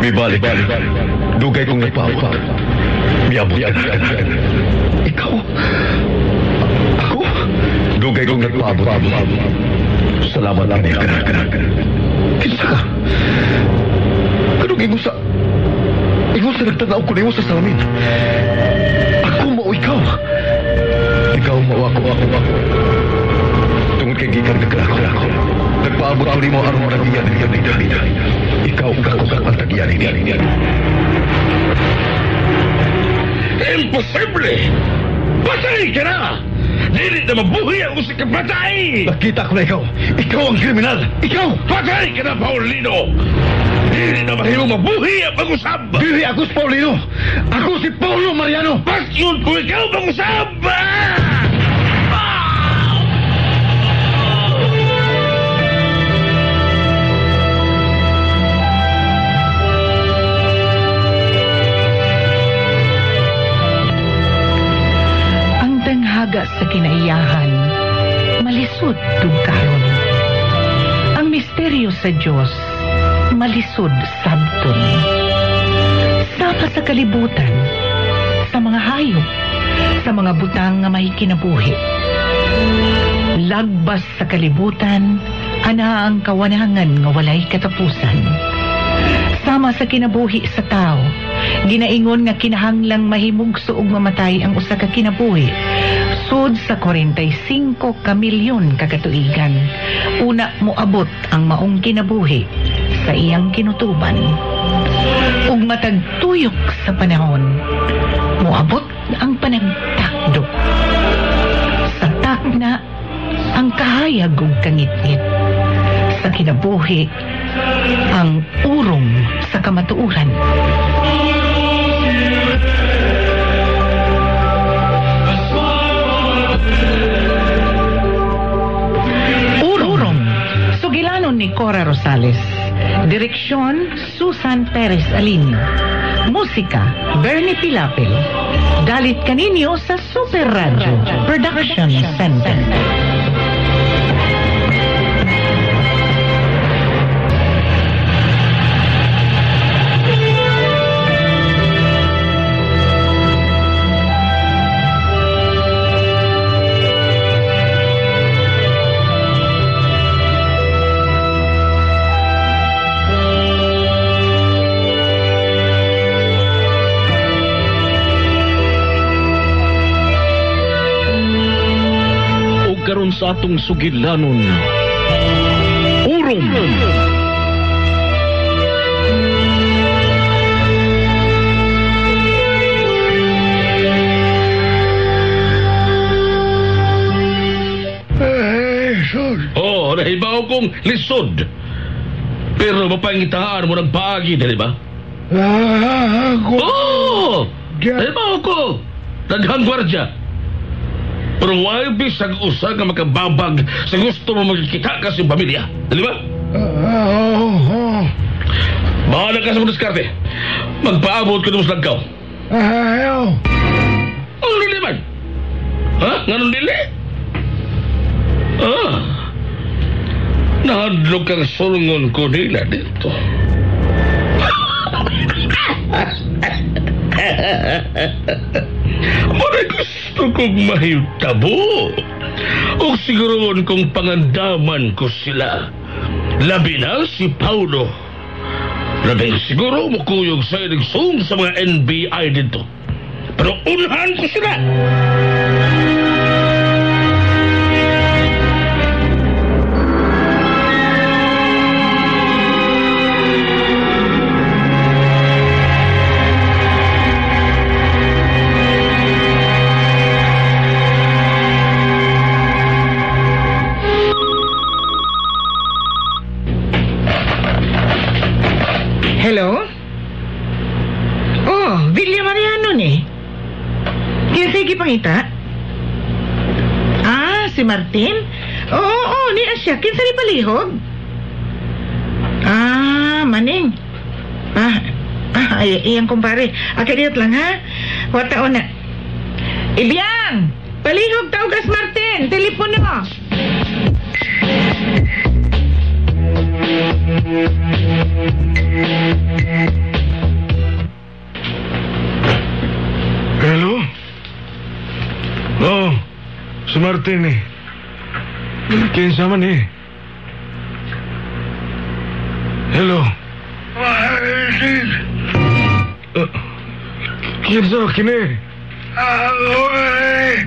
Mibalik. Dugay kong nagpaabot. Miabot ka na. Ikaw? Ako? Dugay kong nagpaabot. Salamat kaniya ka. Kinsa ka? Kanong ingon sa... Ingon sa nagtanaw ko nimo sa salamin. Ako mao ikaw. Ikaw mao ako. Tungod kay gikan ka ako. Nagpaabot ko nimo aron managiyan nila. Ikaw ug ako ang tagiyan nila. Imposible! Patay ka na! Dili na mabuhi ang usik ka patay! Nakita ko na ikaw. Ikaw ang kriminal. Ikaw! Patay ka na, Paulino! Dili na mahimong mabuhi ang pag-usab! Dili ako si Paulino! Ako si Paulo Mariano! Basyon ko ikaw pag-usab! Ang tanghaga sa kinaiyahan, malisod tugkaron. Ang misteryo sa Diyos, malisod sabton. Sama sa kalibutan, sa mga hayop, sa mga butang nga may kinabuhi. Lagbas sa kalibutan, ana ang kawanangan nga walay katapusan. Sama sa kinabuhi sa tao, ginaingon nga kinahanglang mahimugso ug mamatay ang usa ka kinabuhi. Sud sa 45 ka milyon ka katuigan, una moabot ang maong kinabuhi sa iyang kinutuban. Ug matag tuyok sa panahon, moabot ang panagtakdo. Sa takna, ang kahayag ug kangitngit. Sa kinabuhi, ang urong sa kamatuoran. Urong, sugilanon ni Cora Rosales. Direksyon, Susan Perez Alinio. Musika, Bernie Pilapil. Dalit kaninyo sa Super Radio Production Center. Karon sa atong sugilanon, Urong. Oh, nahibaw kong lisod. Pero mapangitaan mo ng paagi, dili ba? Oh! Nahibaw ko. Daghang gwardya. Pero why bisag usa nga makababag sa gusto mo magkita ka sa pamilya? Dili ba? Bahala ka sa mga diskarte. Magpaabot ka sa lagkaw. Ayaw. Ang dili man? Ha? Nganong dili? Ah. Nahadlok ang sulungon ko nila dito. Muna gusto kong mahitabo. O siguroon kong pangandaman ko sila. Labi na si Paulo. Labi siguro mukuyog sa inigsong sa mga NBI dito. Pero unhan ko sila. Hello? Oh, Villa Mariano ni. Kinsay gipangita? Ah, si Martin? Oo, oo, niya siya. Kinsa ni palihog? Ah, maning. Ay, iyang kumpare. Akadiyot lang, ha? Wataon na. Ibyang! Palihog tawgas Martin! Telepono! Martin eh. Kinsa man eh. Hello. Martin! Kinsa kini? Ako eh,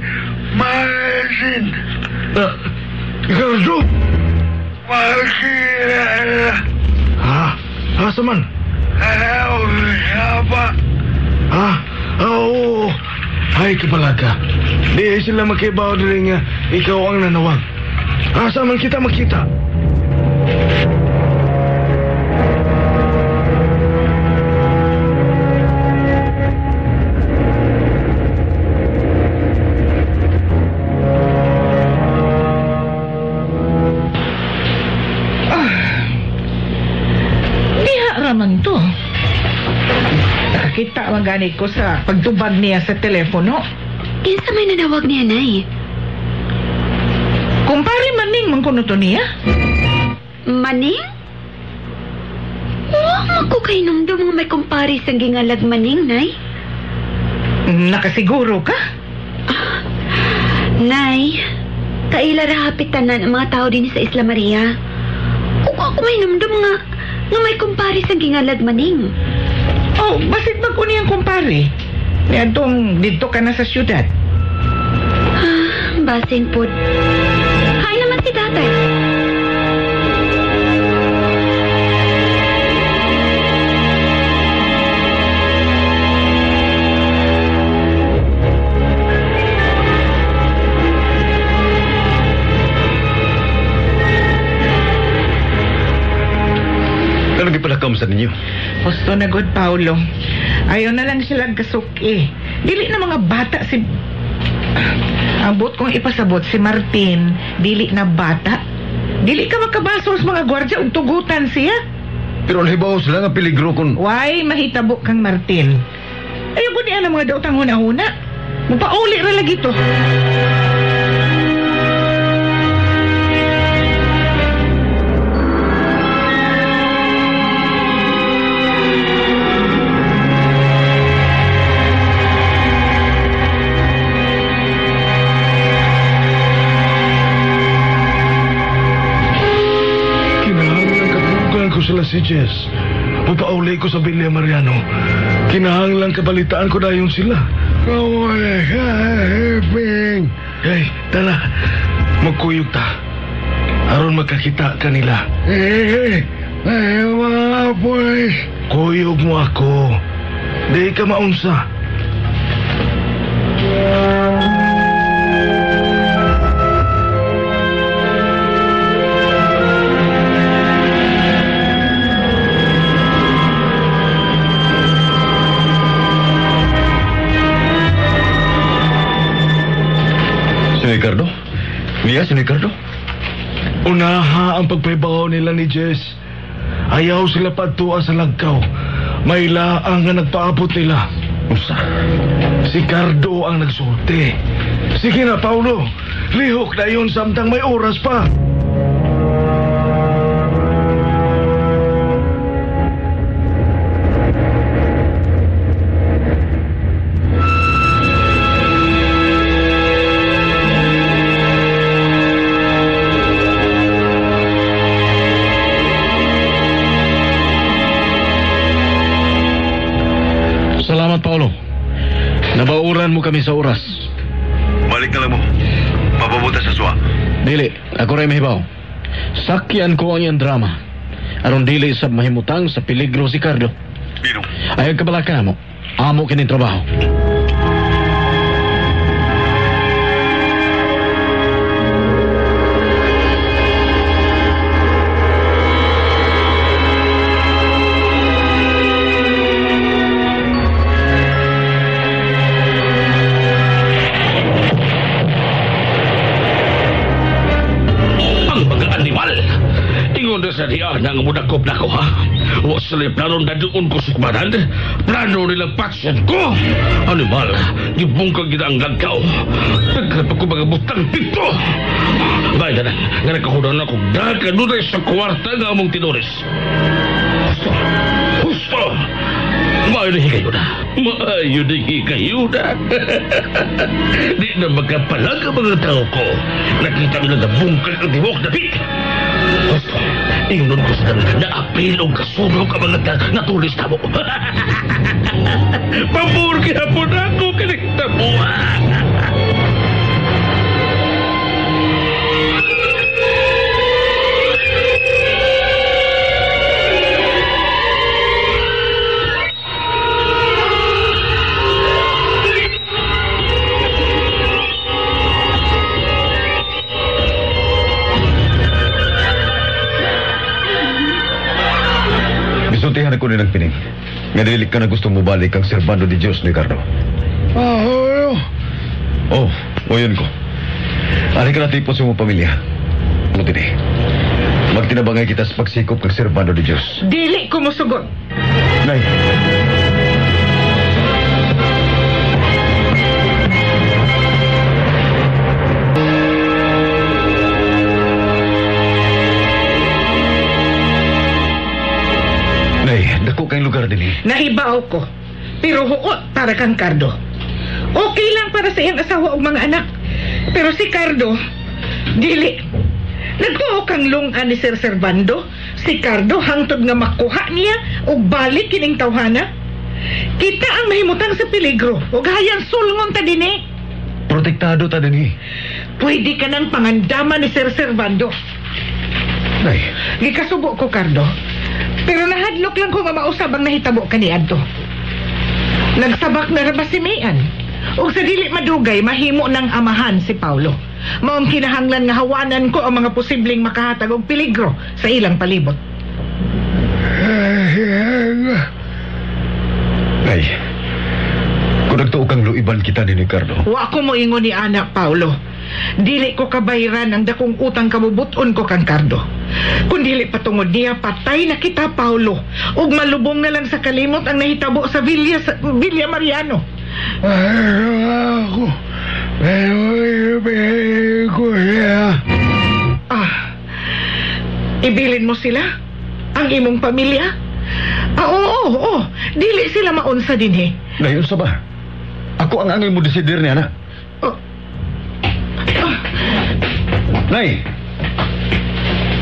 Martin! Ricardo! Martin! Ha? Asa man? Ayaw, pa. Ha? Oo. Ay, kapalaga. Di sila makibaw diri nga ikaw ang nanawag. Asa man kita makita? Diha raman to. Nakakita man gani ko sa pagtubag niya sa telepono. Kinsa may nanawag niya, Nay? Kumpare maning man kuno to niya. Maning? Wa ko kay numdum nga may kumpare sa gingalag Maning, Nay. Nakasiguro ka? Nay, kaila ra hapit tanan ang mga tao din sa Isla Maria. Ug ako may numdum nga may kumpare sa gingalag Maning. Oh, basit ba ko niyang kumpare? Niadtong didto ka na sa syudad. Ah, basin pod. Hay naman si tatay. Anong gipalakam sa ninyo? Husto na good, Paulo. Ayaw na lang sila kasuki. Dili na mga bata si... Ang buot kong ipasabot si Martin, dili na bata. Dili ka makabasol sa mga gwardya ug tugutan siya. Pero nahibaw sila nga peligro kung... Why mahitabo kang Martin? Ayaw ko niya ng mga daotang huna-huna. Mapauli ra lagi to. Kinahanglan katugan ko sila si Jess. Papauli ko sa Villa Mariano. Kinahanglan kabalitaan ko dayon sila. Hey, tara. Magkuyog ta. Aron magkakita kanila. Hey, mga boys. Kuyog mo ako. Di ka maunsa. Si Ricardo? Niya, si Ricardo? Unaha ang pagpaybaw nila ni Jess. Ayaw sila padtua sa lagkaw. May laang nga nagpaabot nila. Usa. Si Cardo ang nagsulti. Sige na, Paulo. Lihok na yun samtang may oras pa. Salamat, Paolo. Nabauran mo kami sa oras. Balik na lang mo. Mapapunta sa suwa. Dili, ako rin mahibaw. Sakyan ko ang iyang drama. Aron dili sa mahimutang sa peligro si Cardo. Bino. Ayaw kabalaka mo. Amo kining trabaho. Ang mga animal. Ingon na sa diya nang mudakop na ko, ha? Wa sila plano na doon ko sukmanan. Plano nilang patsyan ko. Animal, gibungkag gid ang lagkaw. Nagkarap ko mga butang dito. Bayad na, nga nagkahunan ako. Dahil sa kwarta nga among tinores. Husto! Husto! Maayo na higayuna. Maayo na higayuna. Di na magkapalag ang mga tao ko. Nakita nila na bungkal ang tibok na pit. Gusto, ingnon ko sa naapil o kasunog ang mga natulis na mo. Pabor kaya po na ako kinagtabuan. Gisultihan ako ni ng pining. Nga dili ka na gusto mo balik ang Servando de Dios ni Ricardo. Ah, Oh, o yun ko. Ani ka na tipo sa imong pamilya. Mo dinhi. Magtinabangay kita sa pagsikop kang Servando de Dios. Dili ko mosugot. Nay. Nay, dako kang lugar dinhi. Nahibaw ko. Pero huot para kang Cardo. Okay lang para sa iyang asawa ug mga anak. Pero si Cardo, dili. Nagtuo kang lungan ni Sir Servando. Si Cardo hangtod nga makuha niya og balik kining tawhana. Kita ang mahimutang sa peligro ug hayang sulngon ta dinhi. Protektado ta dinhi. Pwede ka nang pangandaman ni Sir Servando. Nay, Gikasubo ko, Cardo. Pero nahadlok lang ko nga mausab ang nahitabo kaniadto. Nagsabak na ra ba si Mayan? Ug sa dili madugay, mahimo ng amahan si Paulo. Maong kinahanglan nga hawanan ko ang mga posibleng makahatag og peligro sa ilang palibot. Nay. Kung nagtuo kang luiban kita ni Ricardo. Wa ko moingon ni anak Paulo. Dili ko kabayran ang dakong utang kamubuton ko kang Cardo. Kung dili patungod niya, patay na kita, Paulo. Ug malubong na lang sa kalimot ang nahitabo sa Villa Mariano. Ako. Pero ibigay ko siya. Ah, ibilin mo sila? Ang imong pamilya? Ah, oo, oo, oo. Dili sila maunsa dinhi. Nay, unsa ba? Ako ang angay mo desidir niya na. Oh. Ah, Nay!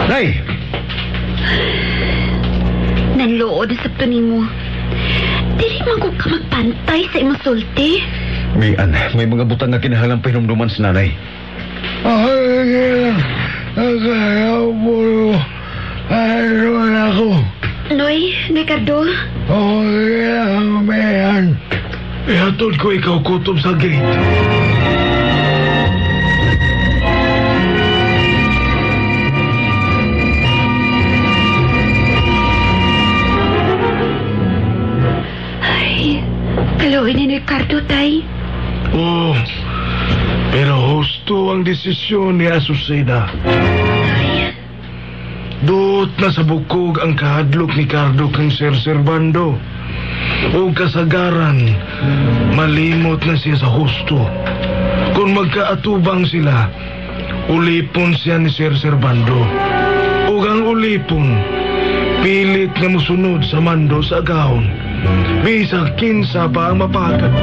Nay! Nanlood na sabto nimo. Dili man ko ka magpantay sa imong sulti. Mian, may mga butang nga kinahanglang pahinumduman sa nanay. Ay, kaya mo. Ay, ako. Noy, Noy Cardo. Okay lang, Mayan. Ihatod ko ikaw kutob sa gate. Ay, kaluoy ni Noy Cardo, tay. Oh, pero husto ang desisyon ni Azucena. Ay, Duot na sa bukog ang kahadlok ni Cardo kang Sir Servando. O kasagaran, malimot na siya sa husto. Kung magkaatubang sila, ulipon siya ni Sir Servando. Ug ang ulipon, pilit nga musunod sa mando sa agahon. Bisag kinsa pa ang mapagat.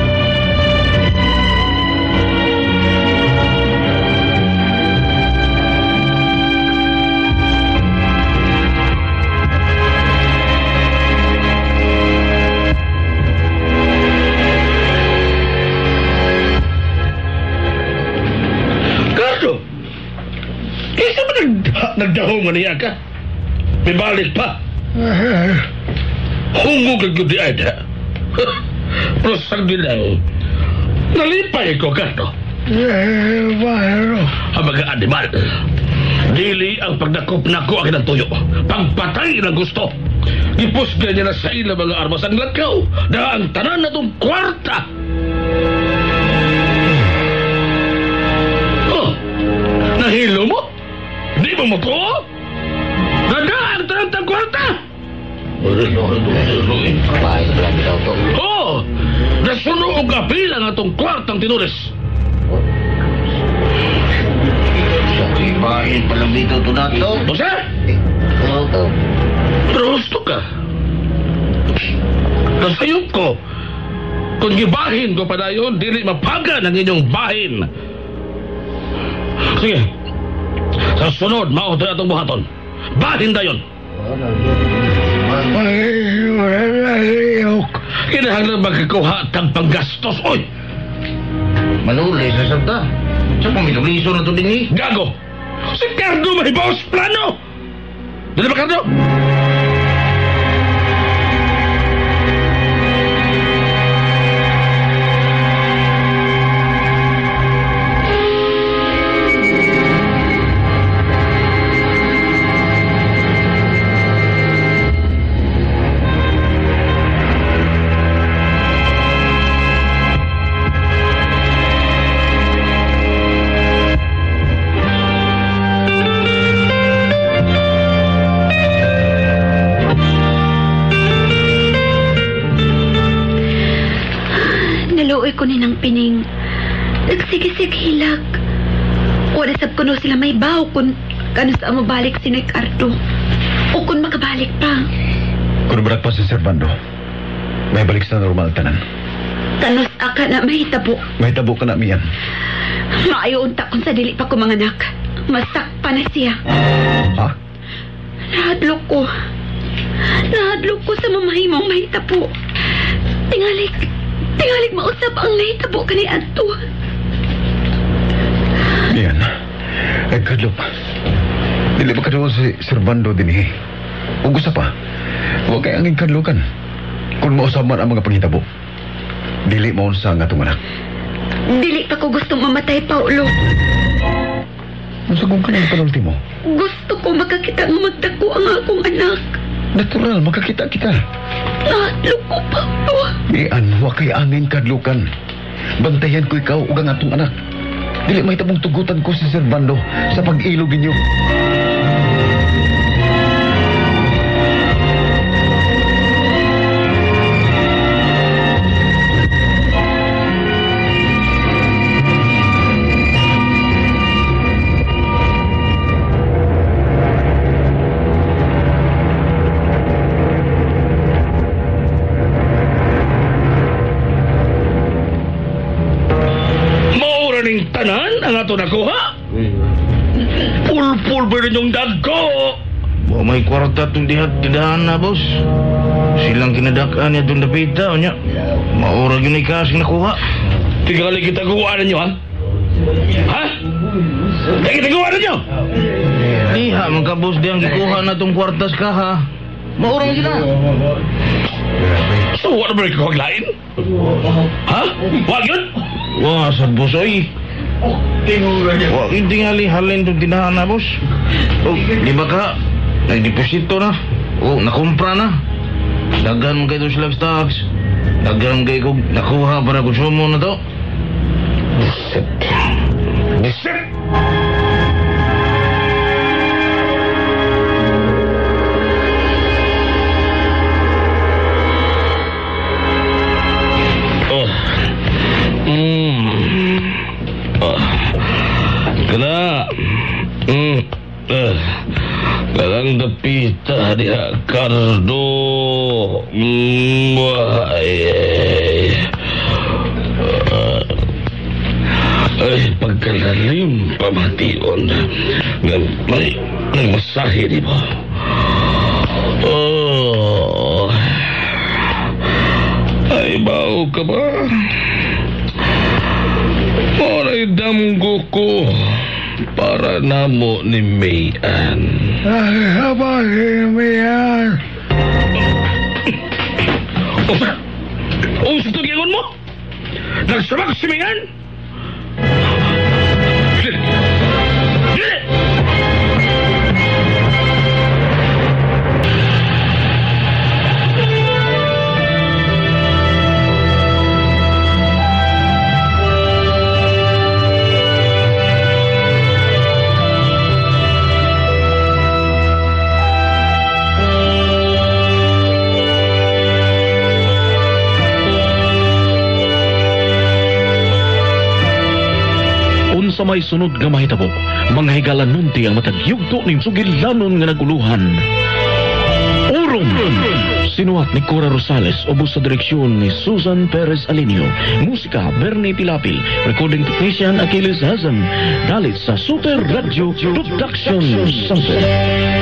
Cardo! Kinsa ba nagdahong nga niya ka? Mibalik pa. Hungog ang gyud di ay da. Pero sa gilaw, nalipay ko, Cardo. Ang mga animal. Dili ang pagdakop nako ang tuyo. Pagpatay ng gusto. Gipusga niya na sa ilang mga armas ang lakaw. Na ang tanan na itong kwarta. Oh, nahilo mo? Di mo mo to? Nada ang tanan tang kwarta. Oh, nasuno og apil ang atong kwartang tinulis. Bahin pa lang dito to na to. Jose? Oo. Pero husto ka. Nasayop ko. Kung gibahin ko pa dayon, dili mapagan ang inyong bahin. Sige. Sa sunod, mao to atong buhaton. Bahin dayon. Kinahanglan magkakuha tag panggastos, oy! Manuli sa sabta. Sa pamituliso na to din eh. Gago! Si Cardo may boss plano! Dili ba, Cardo? Naluoy ko ni ng pining. Nagsigisig hilak. Wala sab kuno sila may baw kung kano sa mabalik si Ricardo. O kung makabalik pa. Kung barak pa si Servando, may balik sa normal tanan. Kanos aka na mahitabo. May tabo ka na, Mian. Maayo unta kung sa dili pa ko mga anak. Masakpa na siya. Ha? Nahadlok ko. Nahadlok ko sa mamahimong mahitabo. Tingalik mausap ang nahitabo kani adto. Mian, ay kadlok. Dili ba ka si Servando din eh? Ug usa pa, huwag kay angin kadlokan. Kung mausap man ang mga panghitabo, dili maunsa ang atong anak. Dili pa ko gustong mamatay, Paulo. Unsa kung kanang panulti mo? Gusto ko makakita nga magdako ang akong anak. Natural, makakita kita. Nahadlok ko, Paulo. Mian, huwag kay angin kadlukan. Bantayan ko ikaw ug ang atong anak. Dili mahitabong tugutan ko si Servando sa pag-ilog ninyo. Maura ning tanan ang ato nakuha. Pulpul ba rin yung dagko? Wa may kwarta itong dihat tindahan na, boss. Silang kinadak-an niya itong dapita, unya. Maura yun ay kasing nakuha. Tingali kita kuha ninyo, ha? Ha? Tingali kita kuha ninyo? Diha, mga boss, diyang gikuha na itong kwartas ka, ha? Maura yun na. So, wala ba rin kuha lain? Ha? Wag yun? Wah, sa boss, oy. Wa yung tingali halin itong tindahan na, boss. Oh, di ba ka? Nagdeposito na. Oh, nakumpra na. Daghan mo kayo sila stocks. Daghan kayo kong nakuha para konsumo na to. Buset. Buset! Oh. Oh. Kena. Kalang dapita diha Cardo. Ay. Ay, pagkalalim pamation. May nagmasahe, di ba? Oh. Ay, bao ka ba? Moray damgo ko para namo ni Mayan. Ay, abay, Mayan. Unsa? Unsa ito giingon mo? Nagsamag si Mayan? Dili! Dili! Unsa may sunod nga mahitabo, mga higala nunti ang matag yugto ning sugilanon nga naguluhan. Urom Sinuwat ni Cora Rosales, ubos sa direksyon ni Susan Perez Alinio. Musika, Bernie Pilapil. Recording technician, Achilles Hazan. Dalit sa Super Radio Production Center.